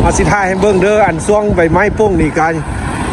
ເຮົາຊິຖ່າຍໃຫ້ເບິ່ງເດີ ອັນຊ່ວງໃບໄມ້ປົ່ງນີ້ກະ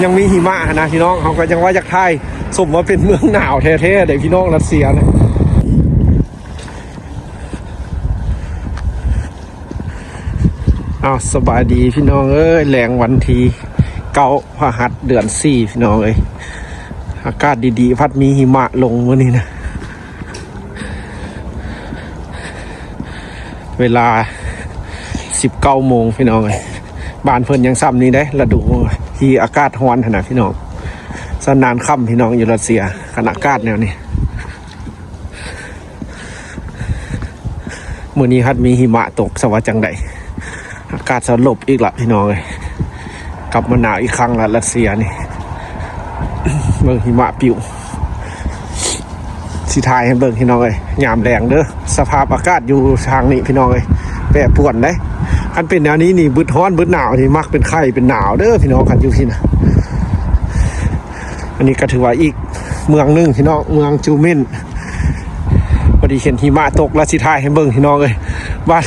ຍັງມີຫິມະຫັ້ນນະພີ່ນ້ອງ. ເຮົາກະຍັງວ່າຢາກຖ່າຍ ສົມວ່າເປັນເມືອງໜາວແທ້ໆເດ້ພີ່ນ້ອງ ຣັດເຊຍນະ. ອ້າວ ສະບາຍດີພີ່ນ້ອງເອີຍ ແລງວັນທີເກົ້າ ພະຫັດ ເດືອນສີ່ ພີ່ນ້ອງເອີຍ ອາກາດດີໆ ພັດມີຫິມະລົງມື້ນີ້ນະ. ເວລາສິບເກົ້າໂມງພີ່ນ້ອງເອີຍ ບ້ານເພິ່ນຍັງຊ່ຳນີ້ເດ້ ລະດູທີ່ອາກາດຮ້ອນຫັ້ນນະພີ່ນ້ອງ. ສະນັ້ນນານຄ່ຳພີ່ນ້ອງ ຢູ່ຣັດເຊຍ ຄັນອາກາດແນວນີ້. ມື້ນີ້ຮັດມີຫິມະຕົກ ສະວ່າຈັ່ງໃດ ອາກາດສະຫຼົບອີກລະພີ່ນ້ອງເອີຍ ກັບມາໜາວອີກຄັ້ງລະ ຣັດເຊຍນີ້. ເບິ່ງຫິມະປິວ ຊິຖ່າຍໃຫ້ເບິ່ງພີ່ນ້ອງເອີຍ ຍາມແລງເດີ. ສະພາບອາກາດຢູ່ທາງນີ້ພີ່ນ້ອງເອີຍ ແປປວນເດ້. ຄັນເປັນແນວນີ້ນີ້ ບຶດຮ້ອນບຶດໜາວນີ້ ມັກເປັນໄຂ້ເປັນໜາວເດີພີ່ນ້ອງ ຄັນຢູ່ພີ້ນະ. ອັນນີ້ກະຖືວ່າອີກເມືອງໜຶ່ງພີ່ນ້ອງ ເມືອງຈູເມັນ. ພໍດີເຫັນຫິມະຕົກລະຊິຖ່າຍໃຫ້ເບິ່ງພີ່ນ້ອງເອີຍ ວ່າ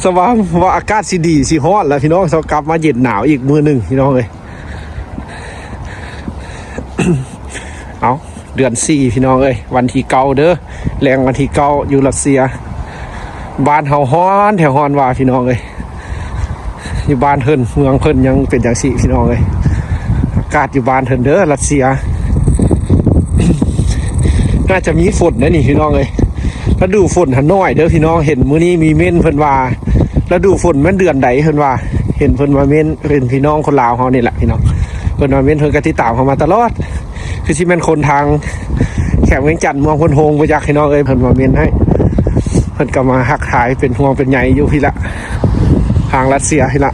ສະວ່າງວ່າອາກາດຊິດີຊິຮ້ອນລະພີ່ນ້ອງ ສະກັບມາເຢັນໜາວອີກມື້ໜຶ່ງພີ່ນ້ອງເອີຍ. ເອົາ ເດືອນສີ່ພີ່ນ້ອງເອີຍ ວັນທີເກົ້າເດີ ແລງວັນທີເກົ້າ ຢູ່ຣັດເຊຍ. ບ້ານເຮົາຮ້ອນແທ້ຮ້ອນວ່າພີ່ນ້ອງເອີຍ. ຢູ່ບ້ານເພິ່ນ ເມືອງເພິ່ນຍັງເປັນຈັ່ງຊີ້ພີ່ນ້ອງເອີຍ. ອາກາດຢູ່ບ້ານເພິ່ນເດີ ຣັດເຊຍ ໜ້າຈະມີຝົນໄດ໋ນີ້ພີ່ນ້ອງເອີຍ. ລະດູຝົນຫັ້ນໜ້ອຍເດີພີ່ນ້ອງ. ເຫັນມື້ນີ້ມີເມັ້ນເພິ່ນວ່າ ລະດູຝົນແມ່ນເດືອນໃດເພິ່ນວ່າ ເຫັນເພິ່ນມາເມັ້ນ ເປັນພີ່ນ້ອງຄົນລາວເຮົານີ້ແຫຼະພີ່ນ້ອງ. ເພິ່ນມາເມັ້ນ ເພິ່ນກະຕິດຕາມເຮົາມາຕະຫຼອດ ຄືຊິແມ່ນຄົນທາງແຂວງວຽງຈັນ ເມືອງໂພນໂຮງບໍ່ຈັກພີ່ນ້ອງເອີຍ. ເພິ່ນມາເມັ້ນໃຫ້ ເພິ່ນກະມາທັກທາຍ ເປັນຫ່ວງເປັນໃຍຢູ່ພີ້ລະ ທາງຣັດເຊຍພີ້ລະ.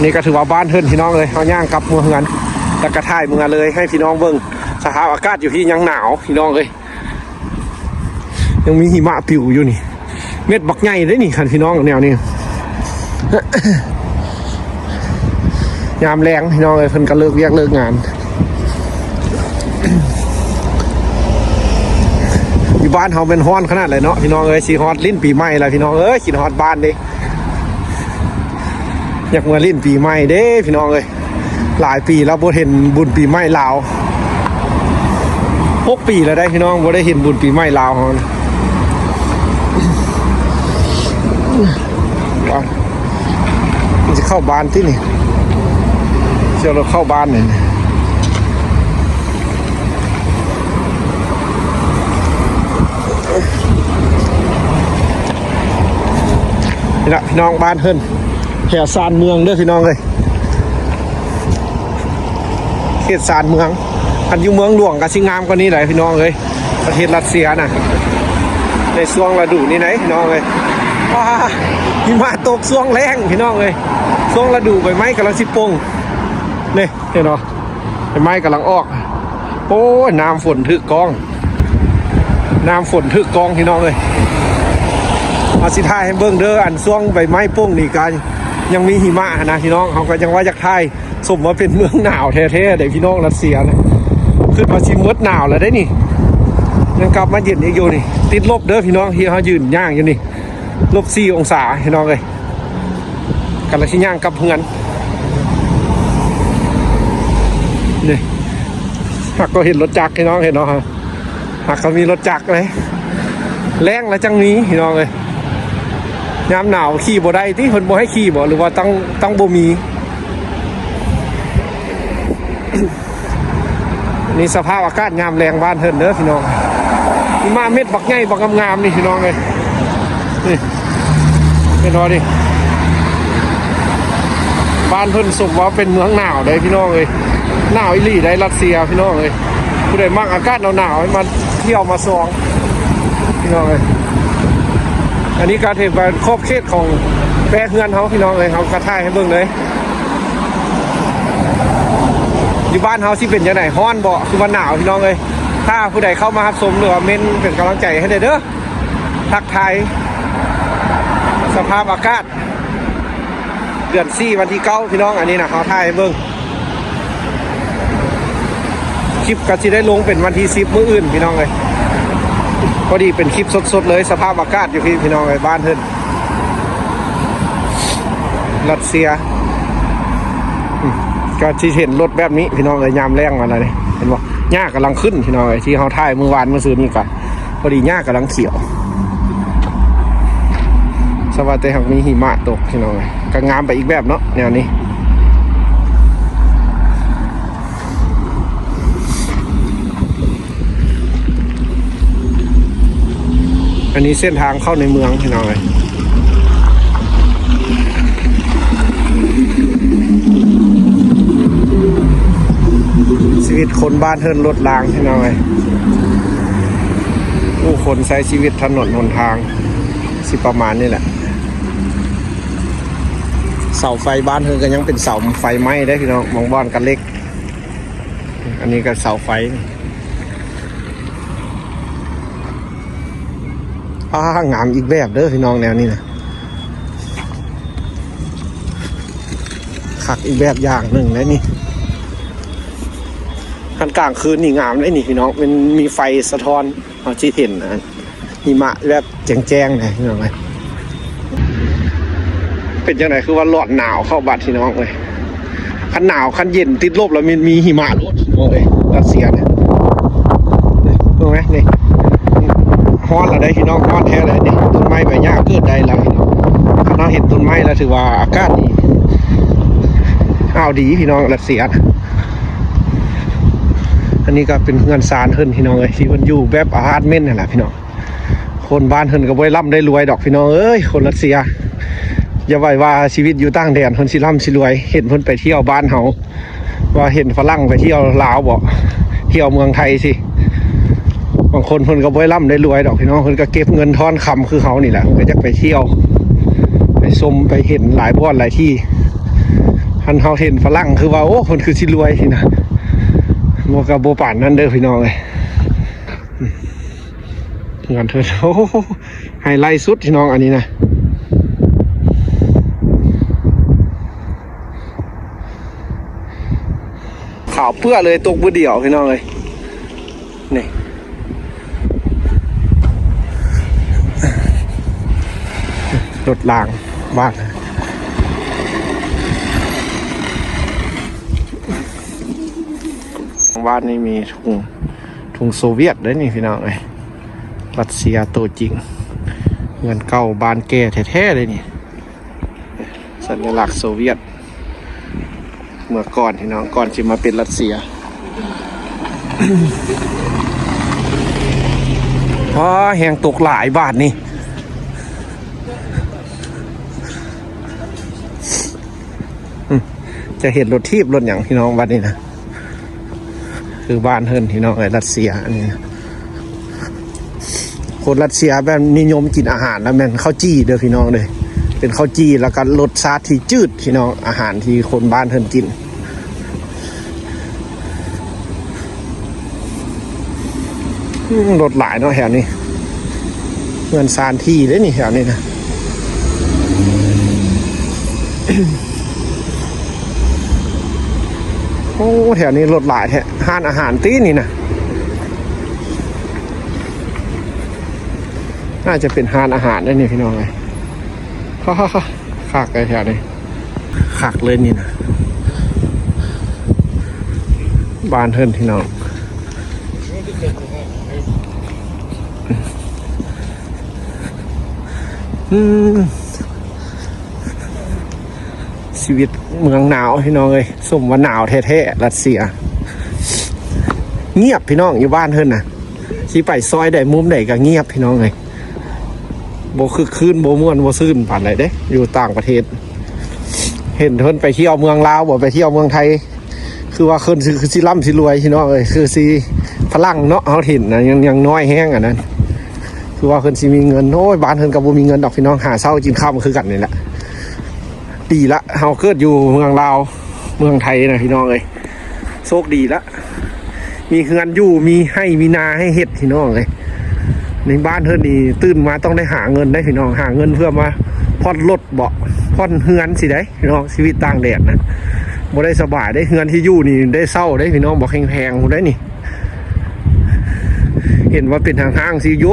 ນີ້ກະຖືວ່າບ້ານເພິ່ນພີ່ນ້ອງເອີຍ. ເຮົາຍ່າງກັບເມືອເຮືອນ ລະກະຖ່າຍເມືອເລີຍໃຫ້ພີ່ນ້ອງເບິ່ງ. ສະພາບອາກາດຢູ່ພີ້ຍັງໜາວພີ່ນ້ອງເອີຍ. ຍັງມີຫິມະປິວຢູ່ນີ້ ເມັດບັກໃຫຍ່ເດ້ນີ້ ຄັນພີ່ນ້ອງແນວນີ້. ຍາມແລງພີ່ນ້ອງເອີຍ ເພິ່ນກະເລີກວຽກເລີກງານ. ຢູ່ບ້ານເຮົາແມ່ນຮ້ອນຂະໜາດໃດເນາະພີ່ນ້ອງເອີຍ. ຊິຮອດຫຼິ້ນປີໃໝ່ລະພີ່ນ້ອງເອີຍ ຄິດຮອດບ້ານເດ້. ຢາກມາຫຼິ້ນປີໃໝ່ເດ້ພີ່ນ້ອງເອີຍ ຫຼາຍປີແລ້ວບໍ່ເຫັນບຸນປີໃໝ່ລາວ ຫົກປີແລ້ວໄດ໋ພີ່ນ້ອງ ບໍ່ໄດ້ເຫັນບຸນປີໃໝ່ລາວເຮົາ. ໄປ ມັນຊິເຂົ້າບ້ານຕິນີ້ ຊິເອົາລົດເຂົ້າບ້ານນີ້. ນີ້ລະພີ່ນ້ອງ ບ້ານເພິ່ນ ແຖວຊານເມືອງເດີພີ່ນ້ອງເອີຍ ເຂດຊານເມືອງ. ຄັນຢູ່ເມືອງຫຼວງກະຊິງາມກວ່ານີ້ໄດ໋ພີ່ນ້ອງເອີຍ ປະເທດຣັດເຊຍນະ ໃນຊ່ວງລະດູນີ້ໄດ໋ພີ່ນ້ອງເອີຍ. ວ້າ ຫິມະຕົກຊ່ວງແລ້ງພີ່ນ້ອງເອີຍ ຊ່ວງລະດູໃບໄມ້ກຳລັງຊິປົ່ງ ນີ້ ເຫັນບໍ່? ໃບໄມ້ກຳລັງອອກ. ໂອ້ຍ ນ້ຳຝົນຖືກກ້ອງ ນ້ຳຝົນຖືກກ້ອງພີ່ນ້ອງເອີຍ. ເຮົາຊິຖ່າຍໃຫ້ເບິ່ງເດີ ອັນຊ່ວງໃບໄມ້ປົ່ງນີ້ກະຍັງມີຫິມະຫັ້ນນະພີ່ນ້ອງ. ເຮົາກະຍັງວ່າຢາກຖ່າຍ ສົມວ່າເປັນເມືອງໜາວແທ້ໆເດ້ພີ່ນ້ອງ ຣັດເຊຍນະ. ຄຶດວ່າຊິໝົດໜາວແລ້ວເດ້ນີ້ ຍັງກັບມາເຢັນອີກຢູ່ນີ້. ຕິດລົບເດີພີ່ນ້ອງ ທີ່ເຮົາຢືນຍ່າງຢູ່ນີ້ ລົບສີ່ອົງສາພີ່ນ້ອງເອີຍ. ກຳລັງຊິຍ່າງກັບເຮືອນ ນີ້ ຫາກກໍເຫັນລົດຈັກພີ່ນ້ອງ ເຫັນເນາະ ຫາກກໍມີລົດຈັກເລີຍ. ແລ້ງແລ້ວຈັ່ງມີພີ່ນ້ອງເອີຍ ຍາມໜາວຂີ່ບໍ່ໄດ້ຕິ ເພິ່ນບໍ່ໃຫ້ຂີ່ບໍ ຫຼືວ່າຕ້ອງ ຕ້ອງບໍ່ມີ? ນີ້ສະພາບອາກາດຍາມແລງບ້ານເພິ່ນເດີພີ່ນ້ອງ. ຫິມະເມັດບັກໃຫຍ່ບັກງາມໆນີ້ພີ່ນ້ອງເອີຍ ນີ້ ເຫັນບໍ່ນີ້? ບ້ານເພິ່ນສົມວ່າເປັນເມືອງໜາວເດ້ພີ່ນ້ອງເອີຍ ໜາວອີ່ຫຼີໄດ໋ ຣັດເຊຍພີ່ນ້ອງເອີຍ. ຜູ້ໃດມັກອາກາດໜາວໆ ໃຫ້ມາທ່ຽວມາຊອງພີ່ນ້ອງເອີຍ. ອັນນີ້ກະຖືວ່າເປັນຂອບເຂດຂອງແປເຮືອນເຮົາພີ່ນ້ອງເອີຍ ເຮົາກະຖ່າຍໃຫ້ເບິ່ງເລີຍ. ຢູ່ບ້ານເຮົາຊິເປັນຈັ່ງໃດ ຮ້ອນບໍ່ ຄືວ່າໜາວພີ່ນ້ອງເອີຍ? ຖ້າຜູ້ໃດເຂົ້າມາຮັບຊົມ ຫຼືວ່າເມັ້ນເປັນກຳລັງໃຈໃຫ້ແດ່ເດີ ທັກທາຍສະພາບອາກາດເດືອນສີ່ ວັນທີເກົ້າ ພີ່ນ້ອງ. ອັນນີ້ນະ ເຮົາຖ່າຍໃຫ້ເບິ່ງ ຄລິບກະຊິໄດ້ລົງເປັນວັນທີສິບ ມື້ອື່ນພີ່ນ້ອງເອີຍ. ພໍດີເປັນຄລິບສົດໆເລີຍ ສະພາບອາກາດຢູ່ພີ້ພີ່ນ້ອງເອີຍ ບ້ານເພິ່ນ. ຣັດເຊຍ ອືມ ກໍຊິເຫັນລົດແບບນີ້ພີ່ນ້ອງເອີຍ ຍາມແລ້ງມາແລ້ວນີ້ ເຫັນບໍ່? ຫຍ້າກຳລັງຂຶ້ນພີ່ນ້ອງເອີຍ ທີ່ເຮົາຖ່າຍມື້ວານມື້ຊືນນີ້ກໍພໍດີຫຍ້າກຳລັງຂຽວ ສະວ່າແຕ່ຫາກມີຫິມະຕົກພີ່ນ້ອງເອີຍ ກໍງາມໄປອີກແບບເນາະ ແນວນີ້. ອັນນີ້ເສັ້ນທາງເຂົ້າໃນເມືອງພີ່ນ້ອງເອີຍ ຊີວິດຄົນບ້ານເຮືອນລົດລາງພີ່ນ້ອງເອີຍ ຜູ້ຄົນໃຊ້ຊີວິດຖະໜົນຫົນທາງ ຊິປະມານນີ້ແຫຼະ. ເສົາໄຟບ້ານເຮືອນກໍຍັງເປັນເສົາໄຟໄມ້ເດ້ພີ່ນ້ອງ ບາງບ່ອນກໍເຫຼັກ. ອັນນີ້ກໍເສົາໄຟ ອ້າ ງາມອີກແບບເດີພີ່ນ້ອງ ແນວນີ້ນະ ຄັກອີກແບບຢ່າງໜຶ່ງເດ້ນີ້. ຄັນກາງຄືນນີ້ງາມເດ້ນີ້ພີ່ນ້ອງ ມັນມີໄຟສະທ້ອນ ເຮົາຊິເຫັນ ຫິມະແບບແຈ້ງໆ ເລີຍພີ່ນ້ອງເອີຍ. ເປັນຈັ່ງໃດຄືວ່າຮ້ອນໜາວເຂົ້າບາດພີ່ນ້ອງເອີຍ ຄັນໜາວຄັນເຢັນຕິດລົບແລ້ວມີ ມີຫິມະໂລດພີ່ນ້ອງເອີຍ ຣັດເຊຍນີ້ ເບິ່ງແມະນີ້ ຮ້ອນແລ້ວເດ້ພີ່ນ້ອງ ຮ້ອນແທ້ເລີຍນີ້ ຕົ້ນໄມ້ໃບຫຍ້າເກີດໄດ້ແລ້ວພີ່ນ້ອງ. ຄັນເຮົາເຫັນຕົ້ນໄມ້ແລ້ວຖືວ່າອາກາດດີ ອ້າວ ດີພີ່ນ້ອງ ຣັດເຊຍນະ. ອັນນີ້ກໍເປັນເຮືອນຊານເພິ່ນພີ່ນ້ອງເອີຍ ທີ່ເພິ່ນຢູ່ແບບອາພາດເມັນຫັ້ນແຫຼະພີ່ນ້ອງ. ຄົນບ້ານເພິ່ນກໍບໍ່ໄດ້ລ່ຳໄດ້ລວຍດອກພີ່ນ້ອງເອີຍ ຄົນຣັດເຊຍ ຢ່າໄວ້ວ່າຊີວິດຢູ່ຕ່າງແດນເພິ່ນຊິລ່ຳຊິລວຍ ເຫັນເພິ່ນໄປທ່ຽວບ້ານເຮົາ ວ່າເຫັນຝຣັ່ງໄປທ່ຽວລາວບໍ ທ່ຽວເມືອງໄທຊີ້ ບາງຄົນເພິ່ນກໍບໍ່ໄດ້ລ່ຳໄດ້ລວຍດອກພີ່ນ້ອງ ເພິ່ນກໍເກັບເງິນທ້ອນຄຳຄືເຮົານີ້ແຫຼະ ເພິ່ນກໍຢາກໄປທ່ຽວ ໄປຊົມ ໄປເຫັນຫຼາຍບ່ອນຫຼາຍທີ່. ຄັນເຮົາເຫັນຝຣັ່ງຄືວ່າ ໂອ້ ເພິ່ນຄືຊິລວຍຊີ້ນະ ບໍ່ ກໍບໍ່ປານນັ້ນເດີພີ່ນ້ອງເອີຍ. ເຮືອນເພິ່ນ ໂອ້ ໄຮໄລສຸດພີ່ນ້ອງ ອັນນີ້ນະ ຂາວເປື້ອເລີຍ ຕົກມື້ດຽວພີ່ນ້ອງເອີຍ. ນີ້ ລົດລາງບ້ານ ບ້ານນີ້ມີທຸງ ທຸງໂຊວຽດເດ້ນີ້ພີ່ນ້ອງເອີຍ ຣັດເຊຍໂຕຈິງ ເຮືອນເກົ່າບ້ານແກ່ແທ້ໆເດ້ນີ້ ສັນຍະລັກໂຊວຽດ ເມື່ອກ່ອນພີ່ນ້ອງ ກ່ອນຊິມາເປັນຣັດເຊຍ. ອ້າ ແຮງຕົກຫຼາຍບາດນີ້ ອືມ ຈະເຫັນລົດຖີບລົດຫຍັງພີ່ນ້ອງ ບັດນີ້ນະ ຄືບ້ານເພິ່ນພີ່ນ້ອງເອີຍ ຣັດເຊຍ ອັນນີ້ນະ ຄົນຣັດເຊຍແບບນິຍົມກິນອາຫານລະແມ່ນເຂົ້າຈີ່ເດີພີ່ນ້ອງເດີ ເປັນເຂົ້າຈີ່ ແລ້ວກໍລົດຊາດທີ່ຈືດພີ່ນ້ອງ ອາຫານທີ່ຄົນບ້ານເພິ່ນກິນ. ອືມ ລົດຫຼາຍເນາະແຖວນີ້ ເຮືອນຊານຖີ່ເດ້ນີ້ແຖວນີ້ນະ ໂອ້ ແຖວນີ້ລົດຫຼາຍແທ້ ຮ້ານອາຫານຕິນີ້ນະ ໜ້າຈະເປັນຮ້ານອາຫານເດ້ນີ້ພີ່ນ້ອງເອີຍ ຄັກເລີຍແຖວນີ້. ຄັກເລີຍນີ້ນະ ບ້ານເພິ່ນພີ່ນ້ອງ ອືມ ຊີວິດເມືອງໜາວພີ່ນ້ອງເອີຍ ສົມວ່າໜາວແທ້ໆ ຣັດເຊຍ ງຽບພີ່ນ້ອງ ຢູ່ບ້ານເພິ່ນນະ ຊິໄປຊອຍໃດມຸມໃດກໍງຽບພີ່ນ້ອງເອີຍ ບໍ່ຄຶກຄື້ນ ບໍ່ມ່ວນ ບໍ່ຊື່ນປານໃດເດ້ ຢູ່ຕ່າງປະເທດ ເຫັນເພິ່ນໄປທ່ຽວເມືອງລາວບໍ ໄປທ່ຽວເມືອງໄທ ຄືວ່າເພິ່ນຊິ ຄືຊິລ່ຳຊິລວຍພີ່ນ້ອງເອີຍ ຄືຊິຝຣັ່ງເນາະ ເຮົາເຫັນນະ ຍັງ ຍັງນ້ອຍແຮງອັນນັ້ນ ຄືວ່າເພິ່ນຊິມີເງິນ ໂອ້ຍ ບ້ານເພິ່ນກໍບໍ່ມີເງິນດອກພີ່ນ້ອງ ຫາເຊົ້າກິນຄ່ຳຄືກັນນີ້ແຫຼະ. ດີລະ ເຮົາເກີດຢູ່ເມືອງລາວ ເມືອງໄທນະພີ່ນ້ອງເອີຍ ໂຊກດີລະ ມີເຮືອນຢູ່ ມີໄຮ່ມີນາໃຫ້ເຮັດພີ່ນ້ອງເອີຍ. ໃນບ້ານເຮົານີ້ຕື່ນມາຕ້ອງໄດ້ຫາເງິນໄດ໋ພີ່ນ້ອງ ຫາເງິນເພື່ອມາຜ່ອນລົດເບາະ ຜ່ອນເຮືອນຊີ້ໄດ໋ພີ່ນ້ອງ. ຊີວິດຕ່າງແດນນະ ບໍ່ໄດ້ສະບາຍເດ້ ເຮືອນທີ່ຢູ່ນີ້ໄດ້ເຊົ່າເດ້ພີ່ນ້ອງ ບໍ່ແພງໆພຸ້ນໄດ໋ນີ້. ເຫັນວ່າເປັນຫ້າງໆຊີ້ ໂຢ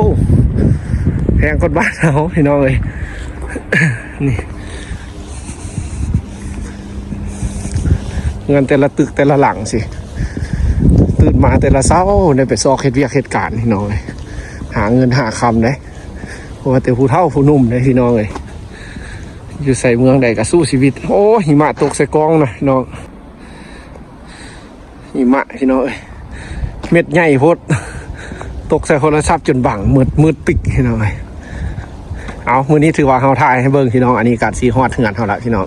ແພງກວ່າບ້ານເຮົາພີ່ນ້ອງເອີຍ ນີ້. ເຮືອນແຕ່ລະຕຶກແຕ່ລະຫຼັງຊິ ຕື່ນມາແຕ່ລະເຊົ້າໄດ້ໄປຊອກເຮັດວຽກເຮັດການພີ່ນ້ອງເອີຍ ຫາເງິນຫາຄຳເດ້ ບໍ່ວ່າແຕ່ຜູ້ເຖົ້າຜູ້ໜຸ່ມເດ້ພີ່ນ້ອງເອີຍ ຢູ່ໃສເມືອງໃດກໍສູ້ຊີວິດ. ໂອ້ ຫິມະຕົກໃສ່ກ້ອງນະພີ່ນ້ອງ ຫິມະພີ່ນ້ອງເອີຍ ເມັດໃຫຍ່ໂພດ ຕົກໃສ່ໂທລະສັບຈົນບັງ ມືດ ມືດປິກພີ່ນ້ອງເອີຍ. ເອົາ ມື້ນີ້ຖືວ່າເຮົາຖ່າຍໃຫ້ເບິ່ງພີ່ນ້ອງ ອັນນີ້ກໍຊິຮອດເຮືອນເຮົາລະພີ່ນ້ອງ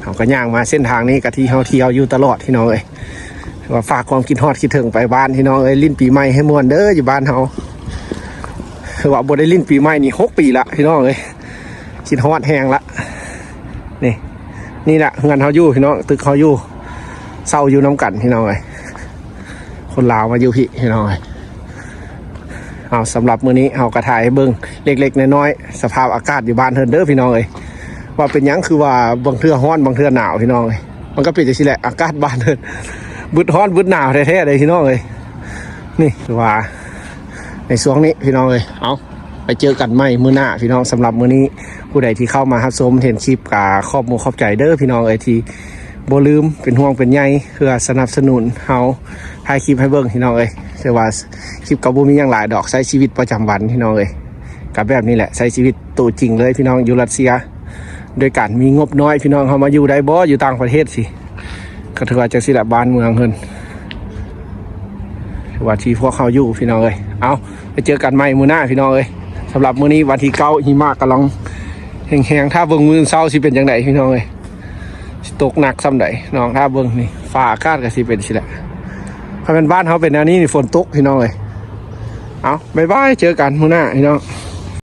ເຮົາກໍຍ່າງມາເສັ້ນທາງນີ້ກໍທີ່ເຮົາທ່ຽວຢູ່ຕະຫຼອດພີ່ນ້ອງເອີຍ ວ່າຝາກຄວາມຄິດຮອດຄິດເຖິງໄປບ້ານພີ່ນ້ອງເອີຍ ຫຼິ້ນປີໃໝ່ໃຫ້ມ່ວນເດີຢູ່ບ້ານເຮົາ ຄືວ່າບໍ່ໄດ້ຫຼິ້ນປີໃໝ່ນີ້ຫົກປີລະພີ່ນ້ອງເອີຍ ຄິດຮອດແຮງລະ ນີ້ ນີ້ລະເຮືອນເຮົາຢູ່ພີ່ນ້ອງ ຕຶກເຮົາຢູ່ ເຊົ່າຢູ່ນຳກັນພີ່ນ້ອງເອີຍ ຄົນລາວມາຢູ່ພີ້ພີ່ນ້ອງເອີຍ. ເອົາ ສຳລັບມື້ນີ້ເຮົາກໍຖ່າຍໃຫ້ເບິ່ງເລັກໆນ້ອຍໆ ສະພາບອາກາດຢູ່ບ້ານເຮົາເດີພີ່ນ້ອງເອີຍ ວ່າເປັນຫຍັງຄືວ່າບາງເທື່ອຮ້ອນບາງເທື່ອໜາວພີ່ນ້ອງເອີຍ ມັນກໍເປັນຈັ່ງຊີ້ແຫຼະ ອາກາດບ້ານເຮົາ ບຶດຮ້ອນບຶດໜາວແທ້ໆເດ້ພີ່ນ້ອງເອີຍ. ນີ້ຄືວ່າໃນຊ່ວງນີ້ພີ່ນ້ອງເອີຍ ເອົາ ໄປເຈີກັນໃໝ່ມື້ໜ້າພີ່ນ້ອງ. ສຳລັບມື້ນີ້ ຜູ້ໃດທີ່ເຂົ້າມາຮັບຊົມເຫັນຄລິບ ກໍຂອບມຸກຂອບໃຈເດີພີ່ນ້ອງເອີຍ ທີ່ບໍ່ລືມເປັນຫ່ວງເປັນໃຍ ເພື່ອສະໜັບສະໜູນເຮົາ ຖ່າຍຄລິບໃຫ້ເບິ່ງພີ່ນ້ອງເອີຍ. ແຕ່ວ່າຄລິບກໍບໍ່ມີຫຍັງຫຼາຍດອກ ໃຊ້ຊີວິດປະຈຳວັນພີ່ນ້ອງເອີຍ ກໍແບບນີ້ແຫຼະ ໃຊ້ຊີວິດໂຕຈິງເລີຍພີ່ນ້ອງ ຢູ່ຣັດເຊຍ ໂດຍການມີງົບນ້ອຍພີ່ນ້ອງ ເຮົາມາຢູ່ໄດ້ບໍ່ ຢູ່ຕ່າງປະເທດຊິ ກໍຖືວ່າຈັ່ງຊີ້ແຫຼະ ບ້ານເມືອງເພິ່ນ ຖືວ່າທີ່ພວກເຮົາຢູ່ພີ່ນ້ອງເອີຍ. ເອົາ ໄປເຈີກັນໃໝ່ມື້ໜ້າພີ່ນ້ອງເອີຍ. ສຳລັບມື້ນີ້ວັນທີເກົ້າ ຫິມະກຳລັງແຮງໆ ຖ້າເບິ່ງມື້ເຊົ້າຊິເປັນຈັ່ງໃດພີ່ນ້ອງເອີຍ ຊິຕົກໜັກສ່ຳໃດນ້ອງ ຖ້າເບິ່ງນີ້ ຟ້າອາກາດກໍຊິເປັນຊີ້ແຫຼະ. ຄັນແມ່ນບ້ານເຮົາເປັນແນວນີ້ນີ້ ຝົນຕົກພີ່ນ້ອງເອີຍ. ເອົາ ບາຍບາຍ ເຈີກັນມື້ໜ້າພີ່ນ້ອງ.